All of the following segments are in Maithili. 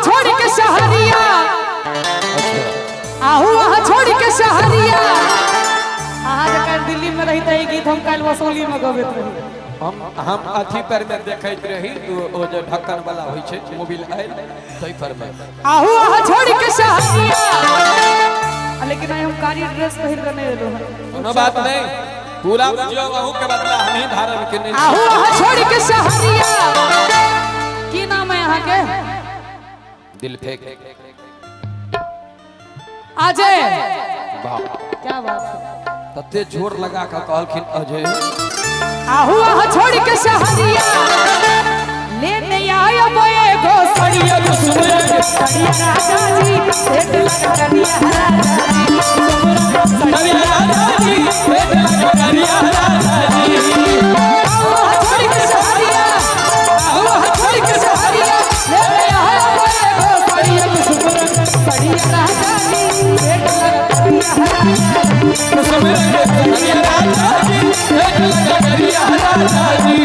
छोड़ के शहरिया, आहू आहा छोड़ के शहरिया। अहाँ जे काल्हि दिल्ली में रही त ई गीत हम काल्हि वसौली में गबैत रही। हम अथी पर में देखैत रही, ओ जे ढक्कन वाला होइ छै मोबाइल आयल तै पर में। आहू आहा छोड़ के शहरिया। लेकिन आइ हम कारी ड्रेस पहिर के नहीं एलहुँ हन। कोनो बात नहीं, पूरा बुझियौ अहू के बदला हमही धारण केने छी। आहू आहा छोड़ के शहरिया। की नाम है अहाँ के? दिल फेंक अजय। वाह क्या बात है, तते जोर लगा के कहलखिन अजय। आहू आहा छोड़ के शहरिया लेने आया एगो सड़िया सड़िया राजा जी पेट लगा करिया राजा जी, सड़िया राजा जी पेट लगा करिया राजा जी। आहू आहा छोड़ के शहरिया, आहू आहा छोड़ के शहरिया लेने आया एगो सड़िया सड़िया राजा जी पेट लगा करिया राजा जी, सड़िया राजा जी पेट लगा करिया राजा जी।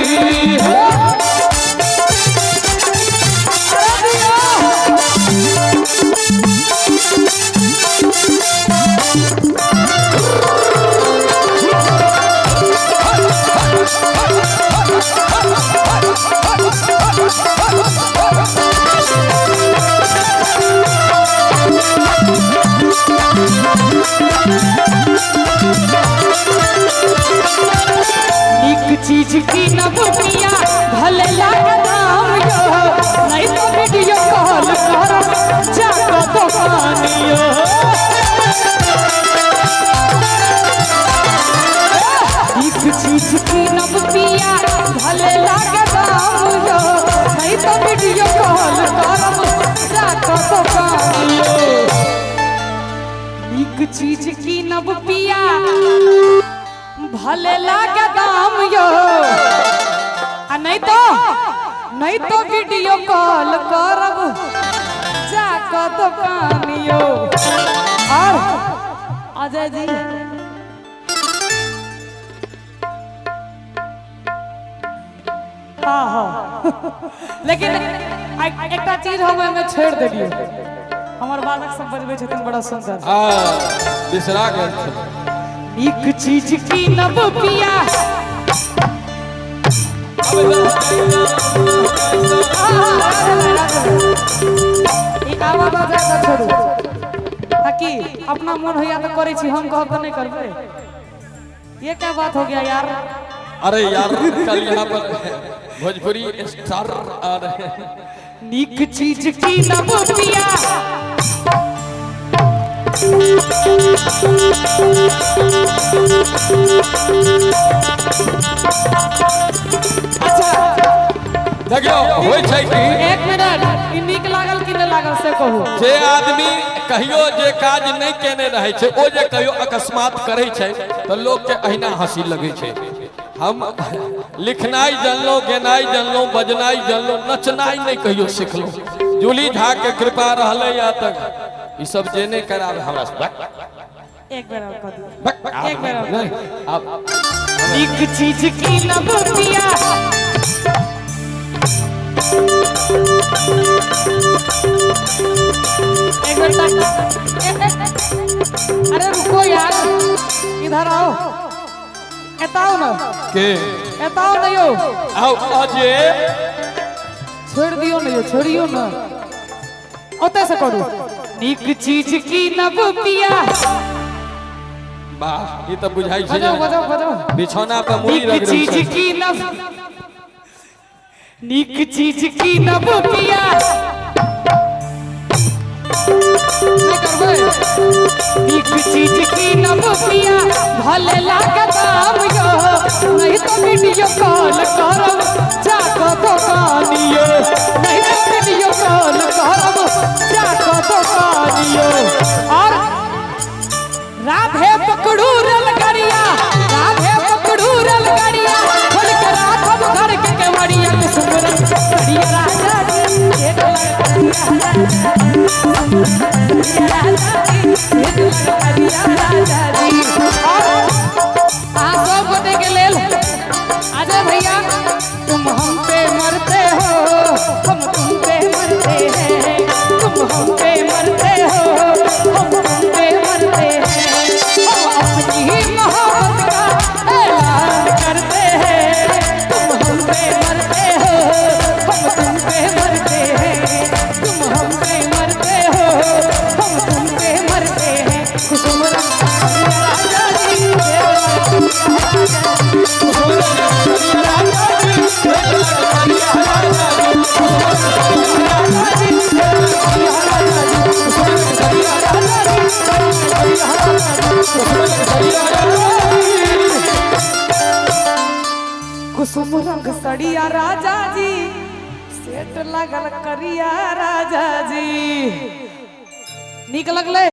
एक चीज की न बुटिया भले लागत दाम यो, नहीं तो वीडियो कॉल करब जाके दुकानियो। एक चीज की न बुटिया भले लागत दाम यो, नहीं तो वीडियो कॉल करब जाके दुकानियो। एक चीज की न बुटिया भले लागे दाम यो, आ नहीं तो वीडियो कॉल करब जाके दुकानियो। और अजय जी हाँ हाँ, लेकिन एकटा चीज हम एहिमे छोड़ि देलियै, हमर बालक सब बजबै छथिन बड़ा सुंदर। हाँ बिसरा गेल छलै। एक चीज की नब पिया छोड़ू, की अपना मन होइया तो करै छी, हम कहब तो नहीं करबै। ये क्या बात हो गया यार। अरे यार कल यहाँ पर भोजपुरी स्टार आ रहे हैं। नीक चीज की नब पिया अच्छा देखियो होय छै कि एक मिनट, ई नीक लागल कि नहि लागल से कहू। जे आदमी कहियो जे काज नहीं केने रहै छै ओ जे कहियो अकस्मात करै छै तऽ लोक के अहिना हंसी लगै छै। हम लिखनाइ जानलहुँ, गेनाइ जानलहुँ, बजनाइ जानलहुँ, नचनाइ नहीं कहियो सिखलहुँ। जूली झा के कृपा रहलै या तक ई सब जे नहीं कराबे हमरा से। एक बेर और कह दियौ, एक बेर और नहीं। अब एक चीज की नब पिया एक मिनट, अरे रुको यार, इधर आओ, एताओ ना के एताओ ना यो, आओ अजय छोड़ दियो ना यो, छोड़ियो ना, ओते से करू। नीक चीज की नब पिया। वाह ई त बुझाई छै। बजाओ बजाओ बजाओ। बिछौना पर मुड़ी रख नीक चीज की नब, नीक चीज की नब पिया नहीं करबै। नीक चीज की नब पिया भले लागत दाम यो, नहीं तो वीडियो कॉल करब जाके दुकानियो, नहीं तो वीडियो कॉल करब जाके दुकानियो। और राधे पकड़ू रेलगाड़िया, राधे पकड़ू रेलगाड़िया, खोल के राखब घर के केवड़िया, सुमरन सड़िया राजा जी एक राजा जी। और आ सब गोटे के लेल अजय भैया, तुम हम पे मरते हो हम तुम पे मरते हैं, रंग सड़िया राजा जी। कुसुम रंग सड़िया राजा जी, सेठ लागल करिया राजा जी। निक लगले।